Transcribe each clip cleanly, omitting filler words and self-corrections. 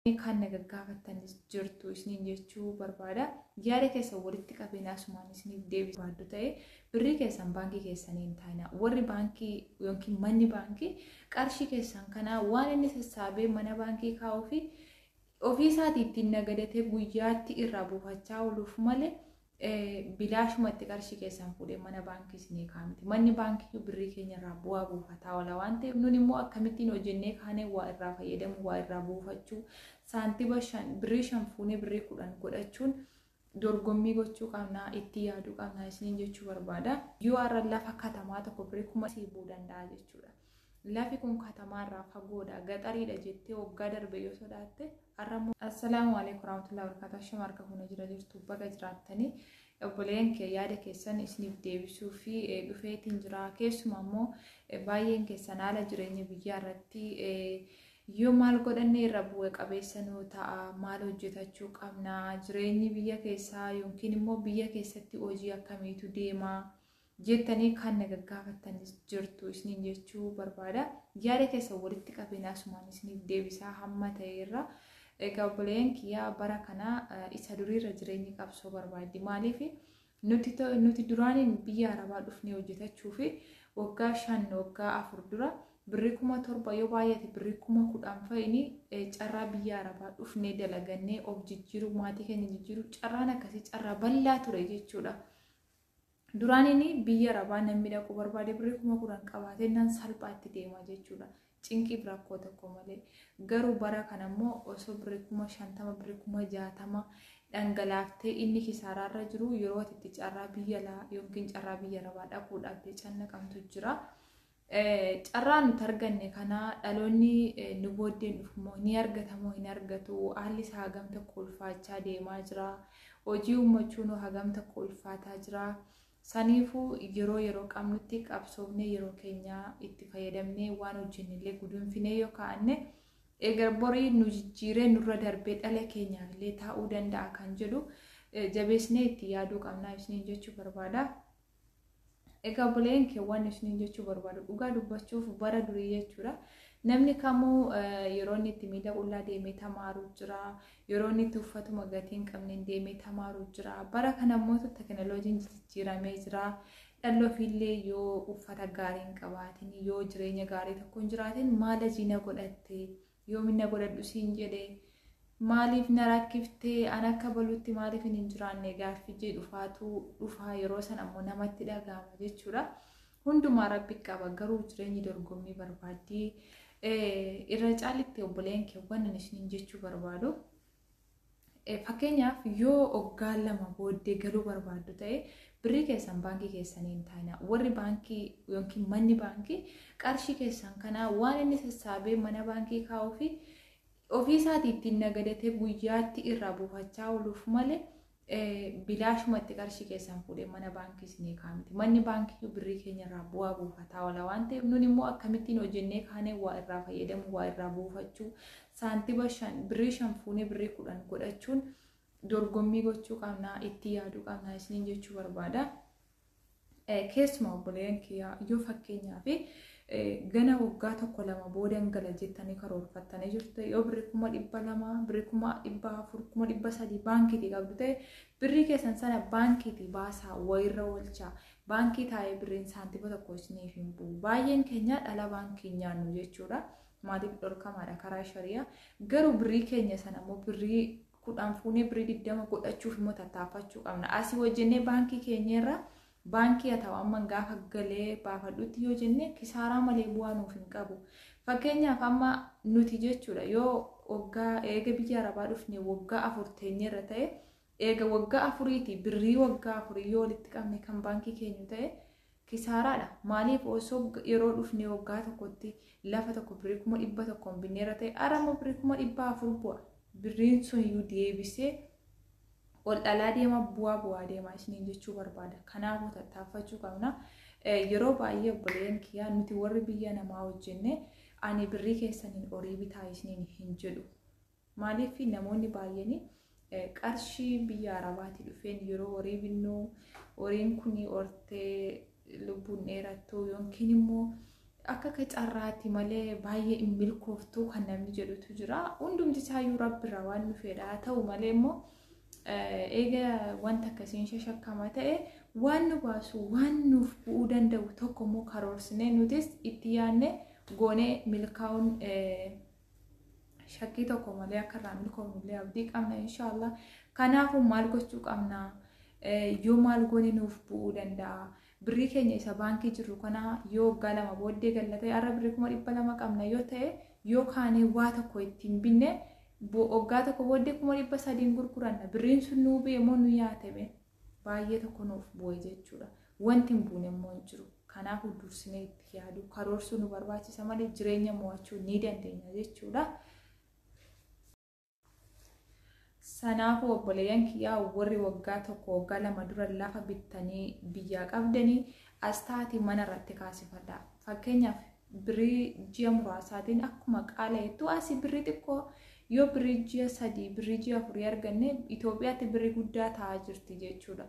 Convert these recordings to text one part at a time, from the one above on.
Kan na gaggaafattanis jirtu isiniin jechuu barbaada. Yaada keessan walitti qabeen asumaan isiniif deebisuu barbaaddu ta'e, birrii keessan baankii keessanii hin taa'ina. Warri baankii yookiin manni baankii qarshii keessan kanaa waan inni sassaabee mana baankii kaa'uu fi ofii isaatii ittiin nagadatee guyyaatti irraa buufachaa ooluuf malee, bilaashumatti qarshii keessan fuudhee mana baankii isinii kaa'amti. Manni baankii birrii keenya irraa bu'aa buufataa oola waan ta'eef, nun immoo akkamittiin hojjennee kaanee waa irraa fayyadamu, waa irraa buufachuu, saantiba 5, birrii 5 fuunee birrii 10 godhachuun dorgommii gochuu qabnaa, itti yaaduu qabnaa isiniin jechuu barbaada. Yoo har'a lafa katamaa tokko birrii 1000 sii bu'uu danda'a jechuudha. Lafi kun katamaarraa fagoodha, gaxariidha jettee waggaa darbe yoo sodaatte, har'a immoo. Assalaamu alaikum warahmatullahi wabarakatuh. Ashama, harka fuune, jira jirtu? Baga jiraattanii. Obboleeyyan kee, yaada keessan isiniif deebisuu fi dhufeetiin jira. Keessumaa immoo baay'een keessan haala jireenya biyyaa irratti yoo maal godhanne irra bu'e qabeessa nuu ta'a, maal hojjetachuu qabna, jireenyi biyya keessaa yookiin immoo biyya keessatti hojii akkamiitu deema jettanii kan na gaggaafattanis jirtu isiniin jechuu barbaada. Yaada keessan walitti qabeen asumaan isiniif deebisaa hamma ta'e irra. Egaa obboleeyyan kiyyaa, bara kana isa duriirra jireenyi qabsoo barbaaddi. Maaliif? Nuti duraaniin biyya Arabaa dhufnee hojjetachuu fi waggaa 5, waggaa 4 dura birrii 7,000, yoo baay'ate birrii 10,000 fa'ini carraa biyya Arabaa dhufnee dalagannee of jijjiiruu, maatii keenya jijjiiruu, carraan akkasii carraa bal'aa ture jechuudha. Duraaniin biyya Arabaa namni dhaquu barbaade birrii 10,000 qabaatee nan salphaatti deema jechuudha. Cinqiif rakkoo tokko malee. Garuu bara kana immoo osoo birrii 50,000, birrii 60,000 dhangalaaftee inni kisaaraarra jiru, yeroo ati itti carraa biyya alaa yookiin carraa biyya Arabaa dhaquu dhabdee cannaqamtu jira. Carraa nuti arganne kana dhaloonni nu booddeen dhufu ni argatamoo hin argatu? Haalli isaa hagam tokko ulfaachaa deemaa jira. Hojii uummachuun hagam tokko ulfaataa jira. Saniifuu yeroo yeroo qabnutti qabsoofnee, yeroo keenya itti fayyadamnee, waan hojjennellee guduunfinee yoo kaa'anne, egaa borii nu jijjiiree nurra darbee dhala keenyaaf illee taa'uu danda'a kan jedhu jabeessinee itti yaaduu qabnaa isiniin jechuu barbaada. Egaa obboleeyyan kee, waan isiniin jechuu barbaadu, dhugaa dubbachuuf bara durii jechuudha. Namni kamuu yeroo inni itti miila qullaa deemee tamaaru jira. Yeroo inni itti uffatuma gatii hin qabneen deemee tamaaru jira. Bara kana immoo teekinooloojiin jijjiiramee jira. Dhalli ofiillee yoo uffata gaarii hin qabaatin, yoo jireenya gaarii tokko hin jiraatin, "Maal ajii na godhatte? Yoomin na godhadhu siin jedhe? Maaliif na rakkiftee? An akka baluutti maaliif hin jiraanne?" gaaffii jedhu faatu dhufaa. Yeroo sana ammoo namatti dhaga'ama jechuudha. Hundumaa Rabbi qaba, garuu jireenyi dorgommii barbaaddi. Irra caalitti obboleen kee, wannan isiniin jechuu barbaadu, fakkeenyaaf yoo waggaa 2 booddee galuu barbaaddu ta'e, birrii keessan baankii keessanii hin taa'ina. Warri baankii yookiin manni baankii qarshii keessan kanaa waan inni sassaabee mana baankii kaa'uu fi ofii isaatii ittiin nagadatee guyyaatti irraa buufachaa ooluuf malee, bilaashumatti qarshii keessan fuudhee mana baankii isinii kaa'amti. Manni baankii birrii keenya irraa bu'aa buufataa oola waan ta'eef, nun immoo akkamittiin hojjennee kaanee waa irraa fayyadamu, waa irraa buufachuu, saantiba 5, birrii 5 fuunee birrii 10 godhachuun dorgommii gochuu qabnaa, itti yaaduu qabnaa isiniin jechuu barbaada. Keessumaa obboleeyyan kiyyaa, yoo fakkeenyaaf gana waggaa 1, 2 boodan gala jettanii karoorfattanii jirtu, yoo birrii 200,000, birrii 400,000, 300,000 baankiitii qabdu ta'e, birrii keessan sana baankiitii baasaa, wayirra oolchaa. Baankii taa'ee birriin saantima tokko isiniif hin bu'u. Baay'een keenya dhala baankii nyaannu jechuudha. Maaliif? Dhorkamaadha karaa shari'aa. Garuu birrii keenya sana immoo birrii 10 fuunee birrii 20 godhachuuf immoo tattaaffachuu qabna. Asii hojjennee baankii keenya irraa baankii haa ta'u, amma gaafa galee baafadhutti yoo jenne, kisaaraa malee bu'aa nuuf hin qabu. Fakkeenyaaf amma nuti jechuudha, yoo waggaa eega biyya Arabaa dhufne waggaa 4 teenyerra ta'e, eega waggaa 4ti birrii waggaa 4 yoo walitti qabne kan baankii keenyu ta'e, kisaaraadha. Maaliif? Osoo yeroo dhufne waggaa tokkotti lafa tokko birrii 100,000 binneerra ta'e, har'a immoo birrii 400,000 bu'a. Birriin sun iyyuu deebisee ol dhalaa deema, bu'aa bu'aa deema isiniin jechuu barbaada. Kanaafuu tattaaffachuu qabna. Yeroo baay'ee obboleeyyan kiyyaa, nuti warri biyya namaa hojjenne, ani birrii keessaniin horii bitaa isiniin hin jedhu. Maaliif? Namoonni baay'een qarshii biyya Arabaatii dhufeen yeroo horii binnu, horiin kun hortee lubbuun dheerattu yookiin immoo Akka carraatti malee baay'ee hin milkooftuu kan namni jedhutu jira. Hundumti isaayyuu rabbirraa waan dhufeedha. Haa ta'u malee immoo eega wanta akkasiin shashakkama ta'e waan nu baasu, waan nuuf bu'uu danda'u tokko immoo karoorsinee nutis itti yaadne goonee milkaa'uun shakkii tokko malee akka irraa milkoofnullee abdii qabna inshaallah. Kanaafuu maal gochuu qabna? Yoo maal goone nuuf bu'uu danda'a? Birrii keenya isa baankii jiru kana yoo waggaa 2 booddee galla ta'e, har'a birrii 200,000 qabna yoo ta'e, yoo kaanee waa tokko ittiin binne, waggaa 1 booddee 300,000 gurguranna. Birriin sun nuu bu'e moo nu nyaatame? Baay'ee tokko nuuf bu'e jechuudha. Wanti hin buune immoo hin jiru. Kanaafuu dursinee itti yaaduu, karoorsuu nu barbaachisa malee jireenya mo'achuu ni dandeenya jechuudha. Sanaafuu obboleeyyan kiyyaa, warri waggaa 1, waggaa 2 dura lafa bittanii biyyaa qabdanii as taati mana irratti kaasifadha. Fakkeenyaaf birrii ji'a muraasaatiin akkuma qaala'ettu asii birrii xiqqoo yoo birrii ji'a 3, birrii ji'a 4 arganne Itoophiyaatti birrii guddaa ta'aa jirti jechuudha.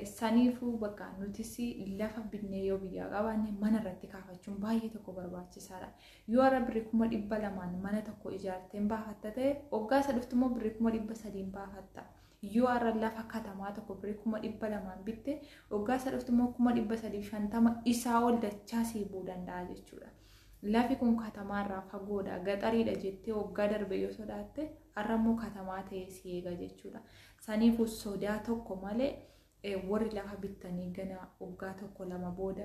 Saniifuu bakka nutis lafa binnee yoo biyyaa qabaanne mana irratti kaafachuun baay'ee tokko barbaachisaadha. Yoo har'a birrii 200,000 mana tokko ijaarteen baafatta ta'e, waggaa isa dhuftu immoo birrii 300,000 baafatta. Yoo har'a lafa katamaa tokko birrii 200,000 bitte, waggaa isa dhuftu immoo 350,000 isaa ol dachaa sii bu'uu danda'a jechuudha. Lafi kun katamaarraa fagoodha, gaxariidha jettee waggaa darbe yoo sodaatte, har'a immoo katamaa ta'ee si eega jechuudha. Saniifuu sodaa tokko malee warri lafa bittanii gana waggaa 1, 2 booda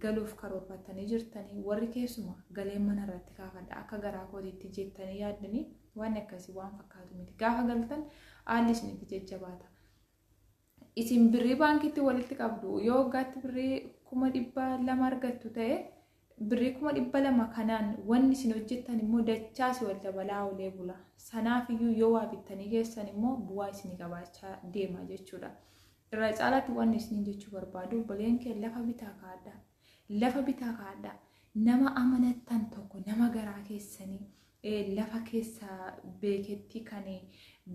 galuuf karoorfattanii jirtanii, warri keessuma galee mana irratti kaafadha akka garaa kootiitti jettanii yaaddanii, waan akkasii waan fakkaatu miti. Gaafa galtan haalli isinitti jajjabaata. Isin birrii baankiitti walitti qabdu, yoo waggaatti birrii 200,000 argattu ta'e, birrii 200,000 kanaan wanni isin hojjettan immoo dachaasi wal dabalaa olee bula. Sanaafiyyuu yoo waa bittanii keessan immoo bu'aa isinii qabaachaa deema jechuudha. Irra caalaatti wanni isiniin jechuu barbaadu, obboleen kee, lafa bitaa kaa'adhaa. Lafa bitaa kaa'adhaa. Nama amanattan tokko, nama garaa keessanii lafa keessa beeketti kan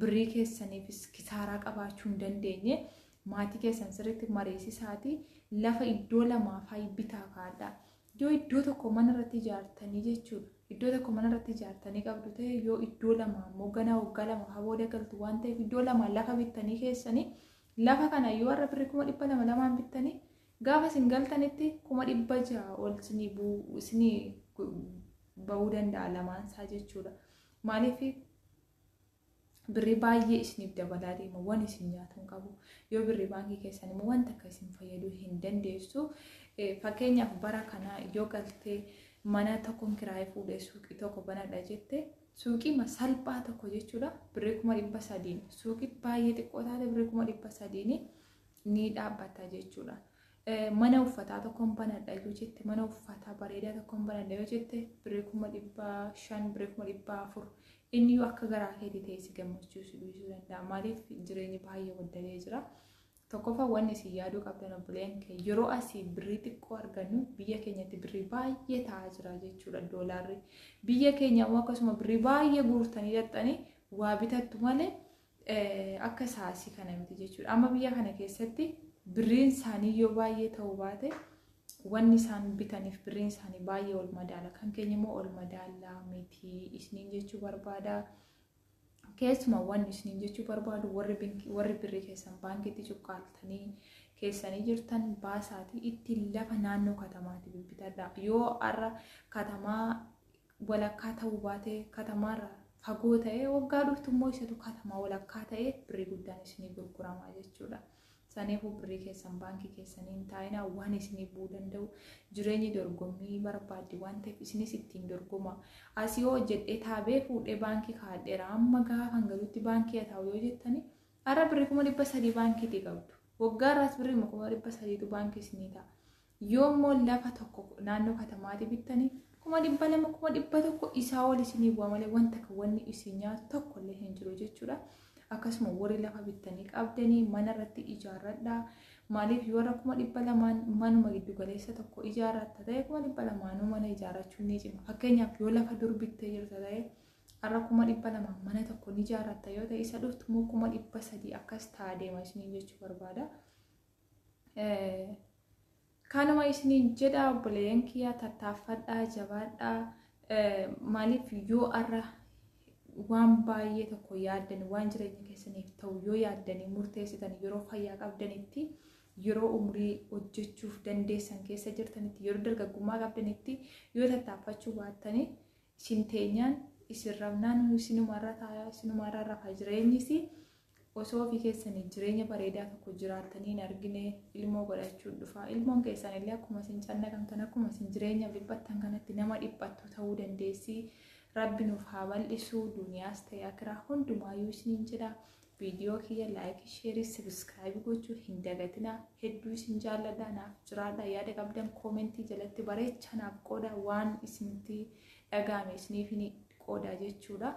birrii keessaniifis kisaaraa qabaachuu hin dandeenye, maatii keessan sirriitti mariisisaati lafa iddoo lamaa fa'i bitaa kaa'adhaa. Yoo iddoo tokko mana irratti ijaartanii jechuudha. Iddoo tokko mana irratti ijaartanii qabdu ta'e, yoo iddoo lama immoo ganaa waggaa 2 haa booda galtu waan ta'eef, iddoo lama lafa bittanii keessanii lafa kana yoo har'a birrii 200,000 lamaan bittanii, gaafa isin galtanitti 600,000 ol isinii ba'uu danda'a lamaan isaa jechuudha. Maaliif? Birrii baay'ee isiniif dabalaa deema, waan isin nyaatu hin qabu. Yoo birrii baankii keessan immoo wanta akka isin fayyaduu hin dandeessu. Fakkeenyaaf bara kana yoo galtee mana tokkoon kiraayee fuudhee suuqii tokko banadha jette, suuqii salphaa tokko jechuudha, birrii 300,000, suuqii baay'ee xiqqoo taate birrii 300,000 ni dhaabbata jechuudha. Mana uffataa tokkoon banadha yoo jette, mana uffataa bareedaa tokkoon banadha yoo jette, birrii 500,000, birrii 400,000, inni yoo akka garaa keetii ta'e si gammachiisu dhiisuu danda'a. Maaliif? Jireenyi baay'ee waddalee jira. Tokkoffaa wanni isin yaaduu qabdan, obboleen kee, yeroo asii birrii xiqqoo argannu biyya keenyatti birrii baay'ee ta'aa jira jechuudha doolaarri. Biyya keenya immoo akkasuma birrii baay'ee guurtanii dhaxxanii waa bitattu malee akka saasii kana miti jechuudha. Amma biyya kana keessatti birriin isaanii yoo baay'ee ta'uu baate, wanni isaan bitaniif birriin isaanii baay'ee ol madaala. Kan keenya immoo ol madaalaa miti isiniin jechuu barbaada. Keessumaa wanni isiniin jechuu barbaadu, warri birrii keessan baankiitti cuqqaaltanii keessanii jirtan, baasaatii ittiin lafa naannoo katamaatti bibbitadha. Yoo har'a katamaa walakkaa ta'uu baate, katamaarra fagoo ta'e, waggaa dhuftu immoo isatu katamaa walakkaa ta'e birrii guddaan isinii gurguramaa jechuudha. Saniifuu birrii keessan baankii keessanii hin taa'inaa, waan isinii bu'uu danda'u, jireenyi dorgommii barbaaddi waan ta'eef isinis ittiin dorgoma. Asii yoo hojjedhee taabee fuudhee baankii kaa'adheera, amma gaafa galutti baankii haa taa'u yoo jettani, har'a birrii 300,000 baankiitii qabdu. Waggaa irraas birrii 300,000tu baankii isinii ta'a. Yoo immoo lafa tokko naannoo katamaatti bittanii, 200,000, 100,000 isaa ol isinii bu'a malee wanta wanni isin nyaatu tokko illee hin jiru jechuudha. Akkasuma warri lafa bittanii qabdanii mana irratti ijaarradhaa. Maaliif? Yoo warra 200,000 manuma giddu galeessa tokko ijaarratta ta'e, 200,000 mana ijaarrachuun ni cima. Fakkeenyaaf yoo lafa dur bittee jirta ta'e, har'a 200,000 mana tokko ni ijaarratta yoo ta'e, isa dhuftu immoo 300,000 akkas ta'a deema isiniin jechuu barbaada. Kanuma isiniin jedha obboleeyyan kiyya, tattaaffadhaa, jabaadhaa. Maaliif yoo arra waan baay'ee tokko yaaddan, waan jireenya keessaniif ta'u yoo yaaddanii murteessitan, yeroo fayyaa qabdanitti, yeroo umurii hojjechuuf dandeessan keessa jirtanitti, yeroo dargaggummaa qabdanitti yoo tattaaffachuu baattanii, isin teenyaan isin rabnaan isinumarra taayaa, isinumarra rafa jireenyis. Osoo ofii keessanii jireenya bareedaa tokko jiraattanii hin argine ilmoo godhachuun dhufa. Ilmoon keessan illee akkuma isin cannaqamtan, akkuma isin jireenyaaf dhiphattan kanatti nama dhiphattu ta'uu dandeessi. Rabbi nuuf haa bal'isu duniyaas ta'e akiraa hundumaayyuu isiniin jedha. Viidiyoo kiyya like, share, subscribe gochuu hin dagatinaa. Hedduu isin jaalladha, naaf jiraadha. Yaada qabdan comment jalatti bareecha naaf qooda, waan isinitti dhaga'ame isiniif qooda jechuudha.